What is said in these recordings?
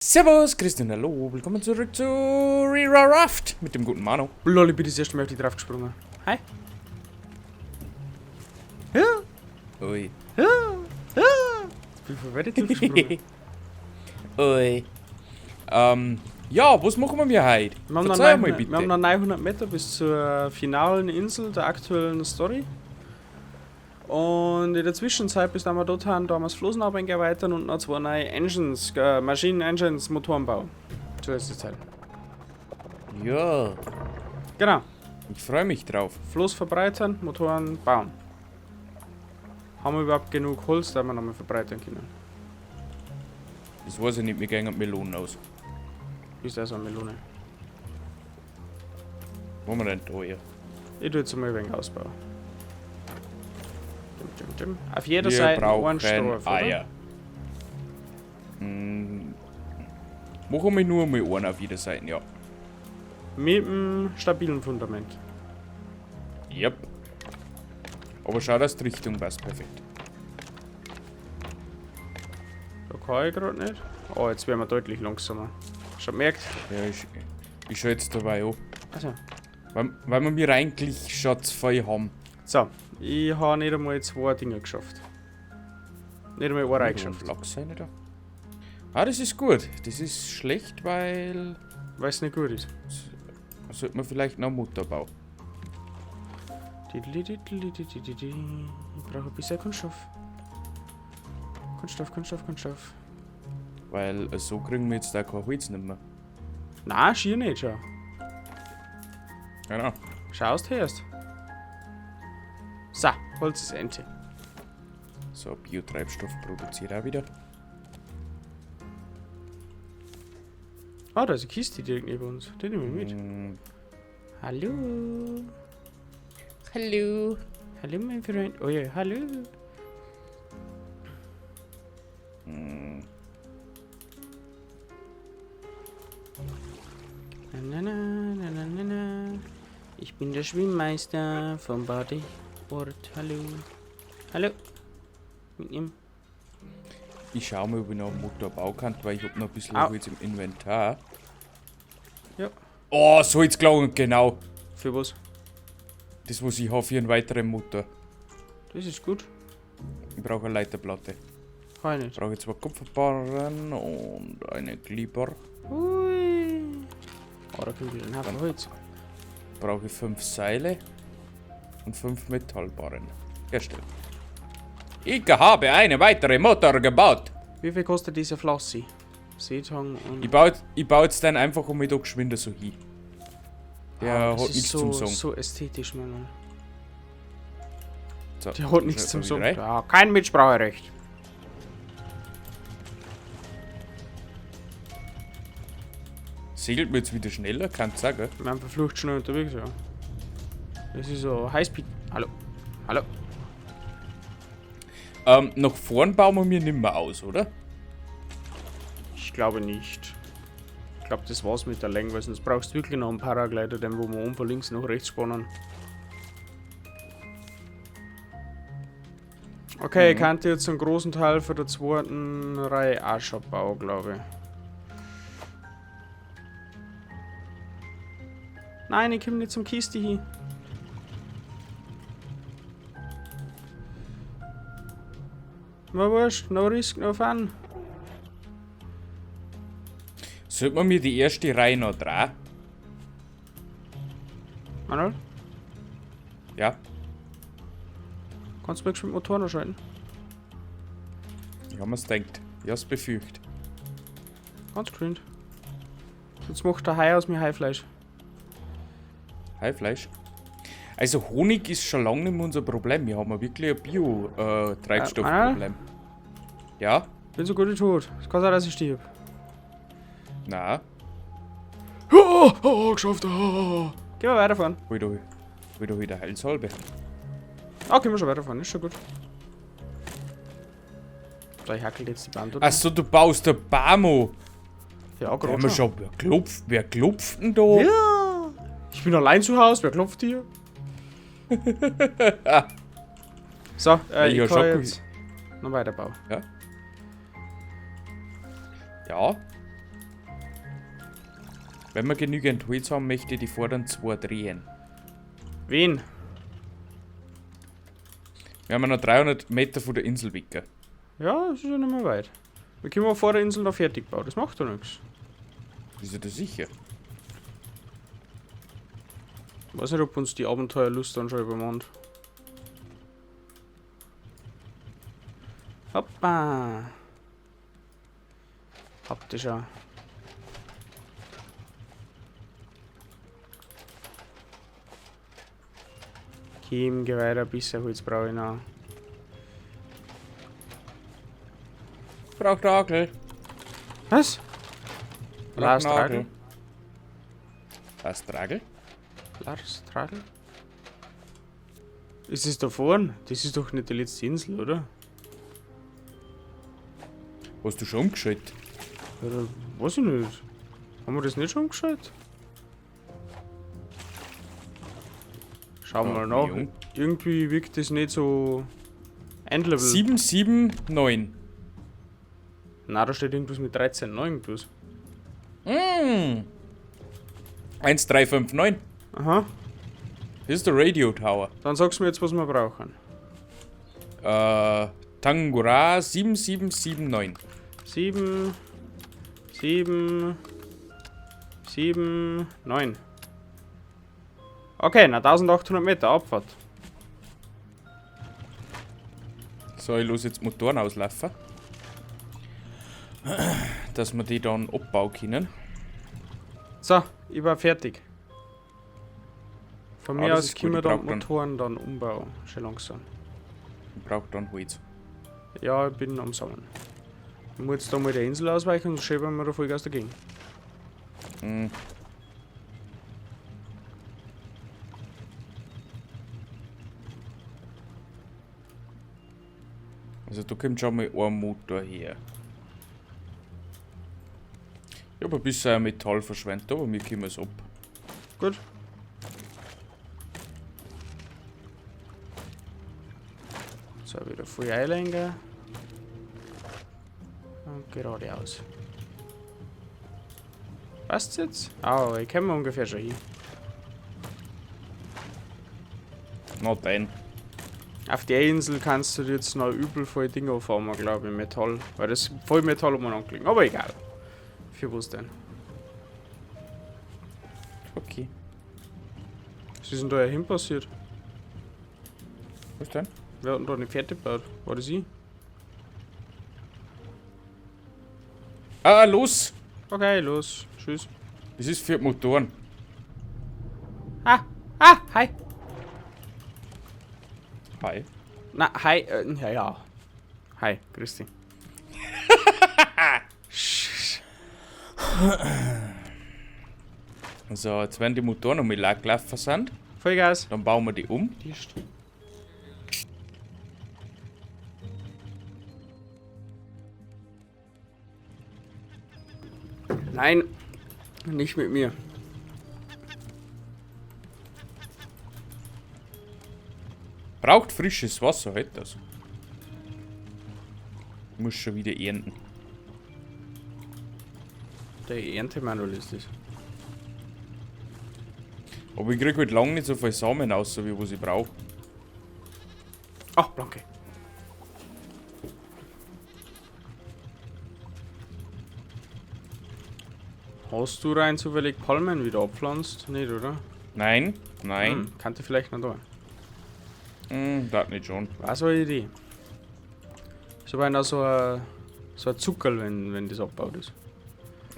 Servus, Christian, hallo, willkommen zurück zu Rira Raft mit dem guten Manu. Lol, ich bin das erste Mal auf die drauf gesprungen. Hi. Ja. Ui. Ja. Ja. Jetzt bin ich voll weit drauf gesprungen. Ui. Ja, was machen wir heute? Wir haben noch Verzeih mal 900, bitte. wir haben noch 900 Meter bis zur finalen Insel der aktuellen Story. Und in der Zwischenzeit, bis wir dort haben, da haben wir das Floß noch ein wenig erweitern und noch zwei neue Engines, Maschinen, Engines, Motoren bauen. So ist die Zeit. Ja. Genau. Ich freue mich drauf. Floß verbreitern, Motoren bauen. Haben wir überhaupt genug Holz, da wir nochmal verbreitern können? Das weiß ich nicht, wir gehen Melonen aus. Wie ist das eine Melone? Wo haben wir denn da hier? Ich tue jetzt mal ein wenig ausbauen. Auf jeder Wir Seite brauchen ein Stoff, oder? Eier. Machen wir nur mal einen auf jeder Seite, ja. Mit einem stabilen Fundament. Yep. Aber schau, dass die Richtung passt, perfekt. Da kann ich grad nicht. Oh, jetzt werden wir deutlich langsamer. Schon gemerkt? Ja, ich schau jetzt dabei an. Also. Weil wir mir eigentlich schon zu viel haben. So, ich habe nicht einmal zwei Dinge geschafft. Nicht einmal eine Reihe Ein geschafft. Lachs seine da. Ah, das ist gut. Das ist schlecht, weil... Weil es nicht gut ist. Sollte man vielleicht noch einen Motor bauen. Ich brauche ein bisschen Kunststoff. Kunststoff, Kunststoff, Kunststoff. Weil so kriegen wir jetzt da kein Holz nicht mehr. Nein, schier nicht schon. Genau. Schaust erst. So, Holz ist Ente. So, Biotreibstoff produziert auch wieder. Ah, da ist eine Kiste direkt neben uns. Die nehme ich mit. Hallo. Hallo. Hallo, mein Freund. Oh ja, hallo. Na, na, na, na, na, na, na. Ich bin der Schwimmmeister vom Badeort. Hallo. Hallo. Mitnehmen. Ich schau mal, ob ich noch einen Motor bauen kann, weil ich hab noch ein bisschen Au. Holz im Inventar. Ja. Oh, so jetzt gelangt, genau. Für was? Das, was ich habe für einen weiteren Motor. Das ist gut. Ich brauche eine Leiterplatte. Kann ich nicht. Ich brauche zwei Kupferbarren und eine Glühbar. Ui. Oh, da kommt wieder ein Haufen Holz. Brauche ich 5 Seile und 5 Metallbarren. Herstellen. Ich habe eine weitere Motor gebaut. Wie viel kostet diese Flasche? Seetang und... Ich baue jetzt dann einfach um mich da geschwinder so hin. Der Ah, das hat ist nichts so, zum Sagen. So ästhetisch, mein Mann. So, Der hat nichts schreib zum mal Sagen. wieder rein. Ja, kein Mitspracherecht. Segelt mir jetzt wieder schneller, kannst du sagen. Wir haben verflucht schnell unterwegs, ja. Das ist so Highspeed. Hallo. Hallo. Nach vorn bauen wir mir nimmer aus, oder? Ich glaube nicht. Ich glaube, das war's mit der Länge, weil sonst brauchst du wirklich noch einen Paraglider, den wo wir oben von links nach rechts spannen. Okay, ich kann jetzt einen großen Teil von der zweiten Reihe auch schon bauen, glaube ich. Nein, ich komme nicht zum Kiste hin. Na wurscht, no risk, no fun. Sollte man mir die erste Reihe noch drehen? Manuel? Ja. Kannst du mir geschwind Motor noch schalten? Ich hab mir's gedacht. Ich hab's befürchtet. Ganz geschwind. Jetzt macht der Hai aus mir Haifleisch. Haifleisch? Also Honig ist schon lange nicht mehr unser Problem. Wir haben ja wirklich ein Bio-Treibstoffproblem. Ja? Bin so gut wie tot. Es kann sein, dass ich stirb. Na. Oh, oh, geschafft. Oh. Gehen wir weiterfahren. Hol doch wieder Heilsalbe. Ah, können wir schon weiterfahren. Ist schon gut. Da, ich hackel jetzt die Bahn dort. Achso, du baust der Bamo. Ja, Da grad haben wir schon. schon. Wer klopft denn da? Ja. Ich bin allein zu Hause. Wer klopft hier? So, Ja, ich kann schon jetzt noch weiterbauen. Ja. Ja. Wenn wir genügend Holz haben, möchte ich die vorderen zwei drehen. Wen? Wir haben ja noch 300 Meter von der Insel weg. Ja, das ist ja nicht mehr weit. Wir können auch vor der Insel noch fertig bauen, das macht doch nichts. Bist du da sicher? Ich weiß nicht, ob uns die Abenteuerlust dann schon übermannt. Hoppa! Habt ihr schon. Kim, geh weiter, ein bisschen Holz brauche ich noch. Braucht Nagel. Was? Braucht Lars Nagel. Tragel? Lars Tragel? Lars Tragel? Ist es da vorne? Das ist doch nicht die letzte Insel, oder? Hast du schon umgeschaltet? Ja, da weiß ich nicht. Haben wir das nicht schon umgeschaltet? Schauen wir Ja, mal nach. jung. Irgendwie wirkt das nicht so Endlevel. 779. Na, da steht irgendwas mit 13,9 irgendwas. Mm. 1359. Aha. Das ist der Radio Tower. Dann sagst du mir jetzt, was wir brauchen. Tangura 7779. 7, 7, 7, 9. Okay, na 1800 Meter Abfahrt. So, ich los jetzt Motoren auslaufen. Dass wir die dann abbauen können. So, ich war fertig. Von Ah, mir das aus ist gut, können wir ich dann brauch dann- Motoren dann umbauen. Schon langsam. Ich brauche dann Holz. Ja, ich bin am Sammeln. Ich muss jetzt da mal der Insel ausweichen und schieben wir da Vollgas dagegen. Mhm. Also da kommt schon mal ein Motor her. Ich habe ein bisschen Metall verschwendet, aber wir kommen es ab. Gut. So, wieder voll einlenken. Und geradeaus. Passt's jetzt? Ah, ich komme ungefähr schon hin. Na dein. Auf der Insel kannst du dir jetzt noch übel voll Dinge farmen, glaube ich, Metall. Weil das voll Metall umeinander liegen. Aber egal. Für was denn? Okay. Was ist denn da hin passiert? Was denn? Wer hat denn da nicht fertig gebaut? War das ich? Ah, los! Okay, los. Tschüss. Das ist für die Motoren. Ah! Ah! Hi! Hi. Na, hi. Ja, ja. Hi, grüß dich. So, jetzt werden die Motoren noch mal leer gelaufen sind. Vollgas. Dann bauen wir die um. Nein, nicht mit mir. Braucht frisches Wasser, halt das. Muss schon wieder ernten. Der Erntemanual ist das. Aber ich krieg halt lange nicht so viel Samen aus, so wie was ich brauche. Ach, Blanke. Hast du rein zufällig Palmen wieder abpflanzt? Nicht, oder? Nein, nein. Hm, kannte vielleicht noch da. Hm, das nicht schon. War so eine Idee. Ist aber auch so ein Zuckerl, wenn das abgebaut ist.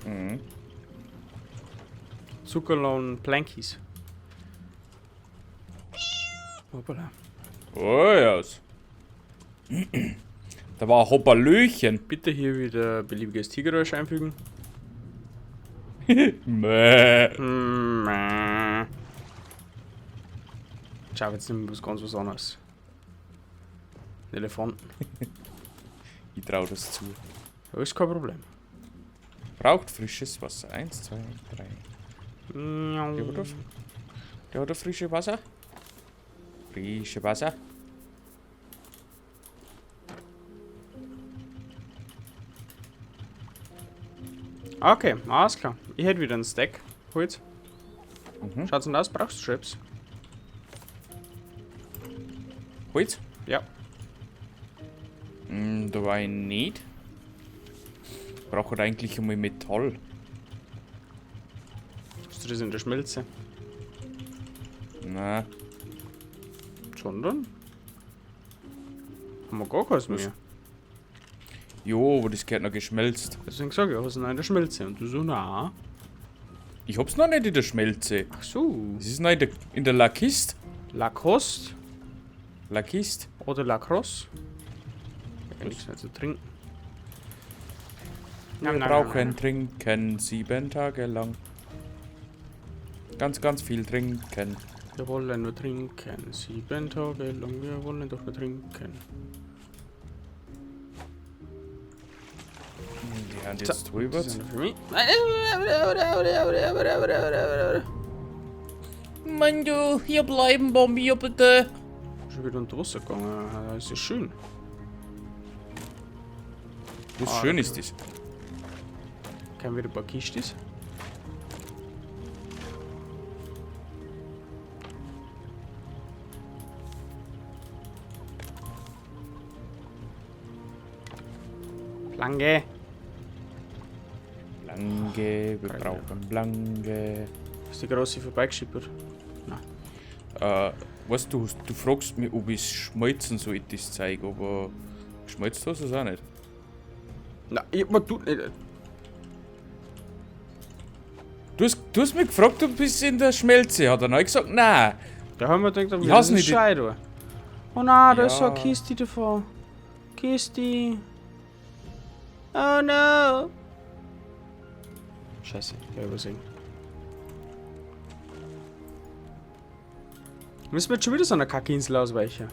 Mhm. Zuckerl und Plankies. Hoppala. Oh, ja. Da war ein Hopperlöchen. Bitte hier wieder beliebiges Tiergeräusch einfügen. Mäh. Hm. Schau, jetzt nehmen wir was ganz was anderes. Einen Elefanten. Ich trau das zu. Ja, ist kein Problem. Braucht frisches Wasser. 1, 2, 3. Der hat da frische Wasser. Frische Wasser. Okay, alles klar. Ich hätte wieder einen Stack. Holz. Mhm. Schaut's denn aus? Brauchst du Straps? Holz? Ja. Da war ich nicht. Brauche halt eigentlich einmal Metall. Hast du das in der Schmelze? Na, Sondern? Haben wir gar keins mehr. Jo, aber das gehört noch geschmelzt. Deswegen sag ich, hast du noch in der Schmelze? Und du so, na. Ich hab's noch nicht in der Schmelze. Ach so. Es ist noch in der Lakist. Lacoste Lakist. oder Lacrosse? Ich hab nichts mehr zu trinken. Wir brauchen trinken 7 Tage lang. Ganz, ganz viel trinken. Wir wollen nur trinken. 7 Tage lang, wir wollen doch nur trinken. Die haben jetzt drüber. Das ist für mich. Mann, du, hier bleiben bei mir bitte. Schon wieder unter Wasser gegangen. Das ist schön. Was schön ist das. Können wir ein paar Kistis? Planke. Planke, wir brauchen Planke. Ist die große vorbeigeschippert? Nein. Weißt du, du fragst mich, ob ich schmelzen soll, das Zeug, aber geschmolzen hast du es auch nicht. Na, ich, man tut nicht. Du hast mich gefragt, du bist in der Schmelze, hat er noch gesagt, nein. Da haben wir gedacht, Ich das hasse ist nicht die- Scheiße. Oh nein, da ist so eine Ja. Kiste davor. Kiste. Oh no. Scheiße, ich hab übersehen. Müssen wir jetzt schon wieder so einer Kackinsel ausweichen?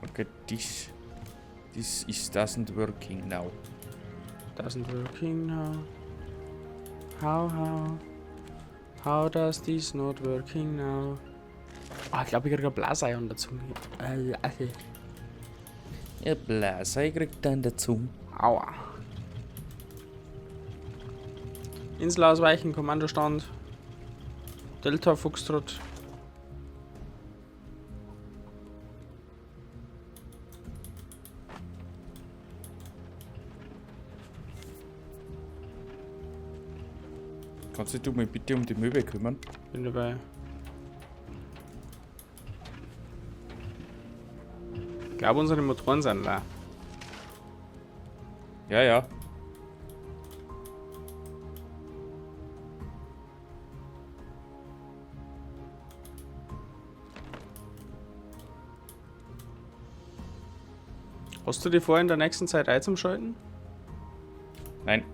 Okay, this is doesn't working now. Doesn't working now. How, how? How does this not working now? Ah, ich glaube, ich krieg ein Blasei an der Zunge. Ja, Blasei kriegt an der Zunge. Aua. Insel ausweichen, Kommandostand. Delta Foxtrot. Kannst du mich bitte um die Möbel kümmern? Bin dabei. Ich glaube, unsere Motoren sind leer. Ja, ja. Hast du die vor, in der nächsten Zeit einzuschalten? Nein.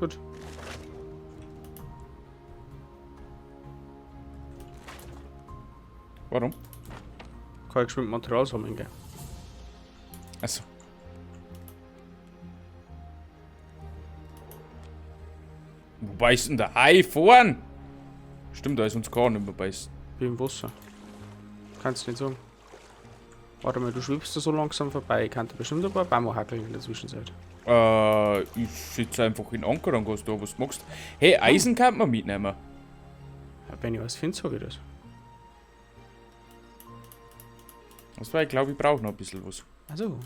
Gut. Warum? Kann ich geschwind Material sammeln gehen. Achso. Wo beißt denn der Hai vorn? Stimmt, da ist uns gar nicht mehr beißt. Bin im Wasser. Kannst du nicht sagen. Warte mal, du schwebst da so langsam vorbei. Ich kann dir bestimmt ein paar Bäume hackeln in der Zwischenzeit. Ich sitze einfach in Anker, dann kannst du was magst. Hey, Eisen kann man mitnehmen. Ja, wenn ich was finde, sag ich das. Das war, ich glaube, ich brauche noch ein bisschen was. Also.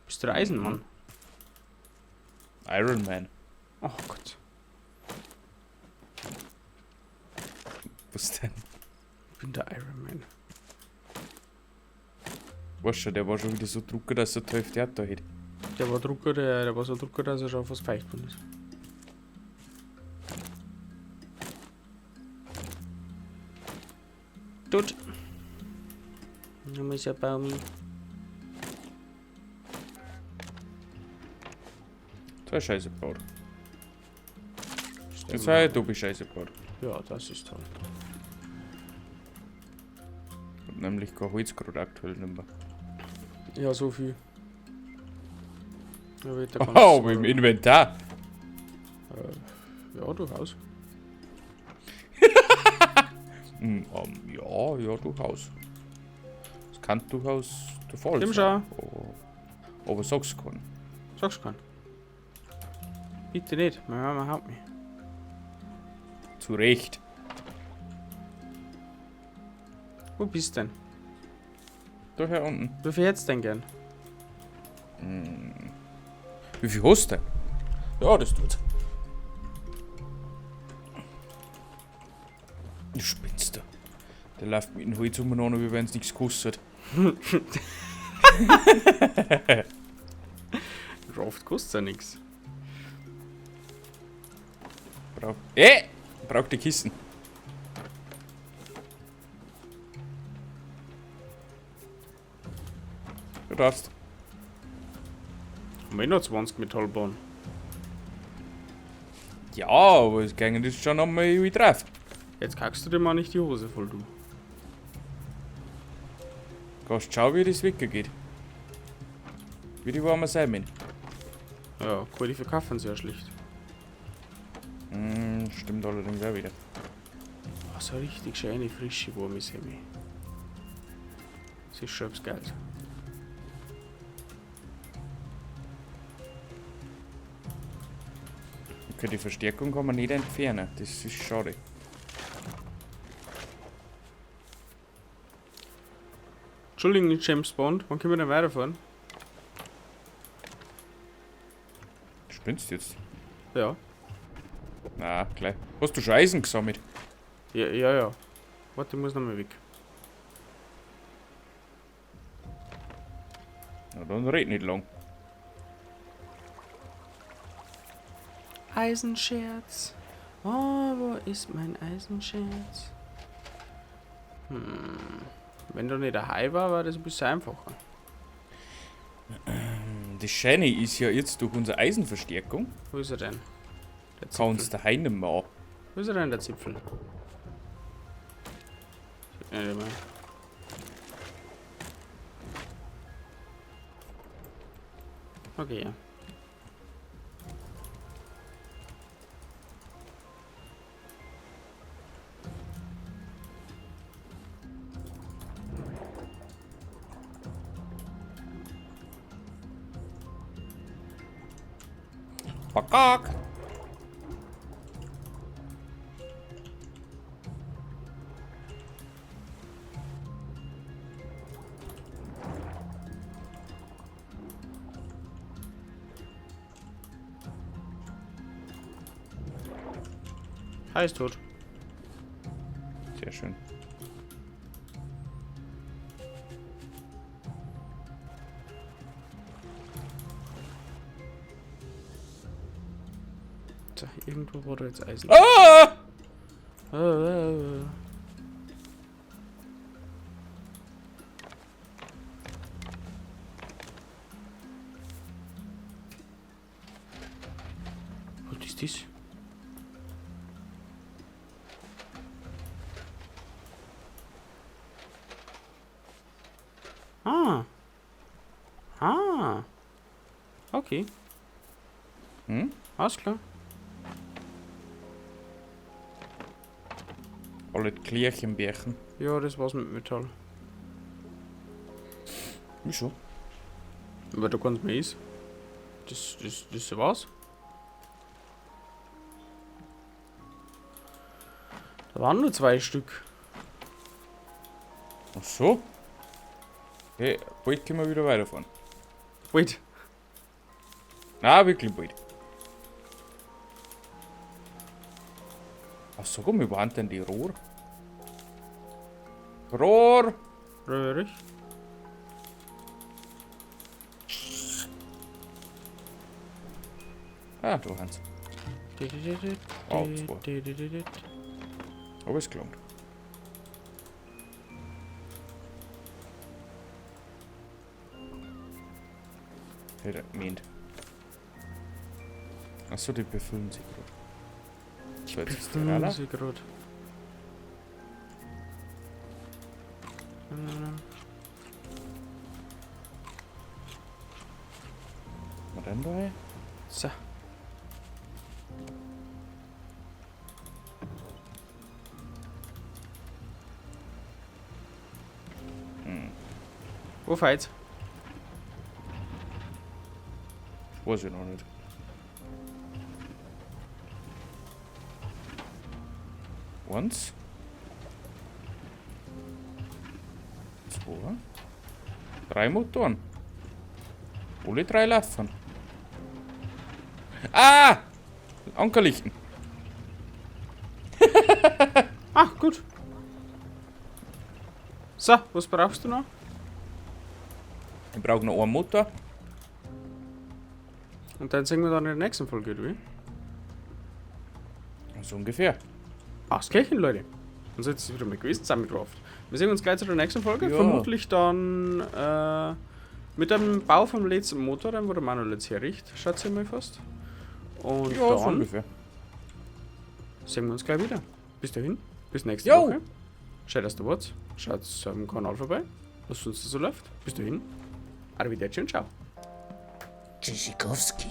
Bist du der Eisenmann? Iron Man. Oh Gott. Was denn? Ich bin der Iron Man. Weißt schon, der war schon wieder so drucker, dass er die Hälfte da hätte. Der war Drucker, der war so Drucker, dass er schon fast feucht geworden ist. Tut. Nochmal ist ja Baumi. Das ist Scheiße gebaut. Das ist eine doppel Scheiße gebaut. Ja, das ist toll. Ich hab nämlich kein Holz gerade aktuell nicht mehr. Ja, so viel. Ja, wird der Oh, ganz im Inventar. Ja, durchaus. Ja, ja, durchaus. Das kann durchaus der Fall Stimmt sein. schon. Aber sag's keinen. Sag's keinen. Bitte nicht, meine Mama haut mich. Zu Recht. Wo bist denn? Da hier unten. Wie viel hättest du denn gern? Wie viel hast du denn? Ja, das tut's. Du spinnst da. Der läuft mit dem Holz umeinander, wie wenn's nichts kostet. Oft kostet's ja nichts. Brauch. Braucht die Kisten. Du darfst. Haben wir eh noch 20 Metallbahn. Ja, aber es ging jetzt schon einmal wieder drauf. Jetzt kackst du dir mal nicht die Hose voll, du. Kannst schauen, wie das weggeht. Wie die warme Semmeln. Ja, cool, die verkaufen sie ja schlecht. Hm, stimmt allerdings auch wieder. Oh, so richtig schöne, frische warme Semmel. Das ist schon etwas Geiles. Okay, die Verstärkung kann man nicht entfernen. Das ist schade. Entschuldigung, James Bond, wann können wir denn weiterfahren? Spinnst du jetzt? Ja. Na, gleich. Hast du schon Eisen gesammelt? Ja, ja, ja. Warte, ich muss nochmal weg. Na, dann red nicht lang. Eisenscherz. Oh, wo ist mein Eisenscherz? Hm. Wenn du nicht daheim war, war das ein bisschen einfacher. Das Schöne ist ja jetzt durch unsere Eisenverstärkung, Wo ist er denn? Der kann uns Zipfel. daheim nicht mehr an. Wo ist er denn, der Zipfel? Ich nicht mehr. Okay, ja. Pakak! Hai ist tot. Sehr schön. So, irgendwo wurde jetzt Eisen. Ah! Ah, ah, ah. Was ist das? Ah. Ah. Okay. Hm? Alles klar. Alle Klärchenbärchen. Ja, das war's mit Metall. Wieso? Aber du kannst mir ist. Das war's. Da waren nur 2 Stück. Ach so. Hey, bald können wir wieder weiterfahren. Bald. Na, wirklich bald. Ach so, komm, wie waren denn die Rohr? Rohr! Röhrig. Ah, da haben's. Wow, zwei. Aber es gelangt. Hätte er gemeint. Achso, die befüllen sich grad. So, jetzt ist der Befüllen Rala. sie grad. Was denn da? So. Hm. Wo fährt's? Weiß ich noch nicht. Eins. Zwei. Drei Motoren. Alle drei laufen. Ah! Ankerlichten. Ah, gut. So, was brauchst du noch? Ich brauche noch einen Motor. Und dann sehen wir dann in der nächsten Folge, oder wie? So ungefähr. Ausgleichen, Leute. Und so ist es wieder mal gewesen sein mit Raft. Wir sehen uns gleich zu der nächsten Folge. Ja. Vermutlich dann mit dem Bau vom letzten Motor, den wo der Manuel jetzt herricht, schätze ich mal fast. Und Ja, so dann ungefähr. sehen wir uns gleich wieder. Bis dahin, bis nächste Jo. Woche. Schön, dass du wart. Schaut am Kanal vorbei, was sonst so läuft. Bis dahin, arrivederci und ciao. Tschüssikowski.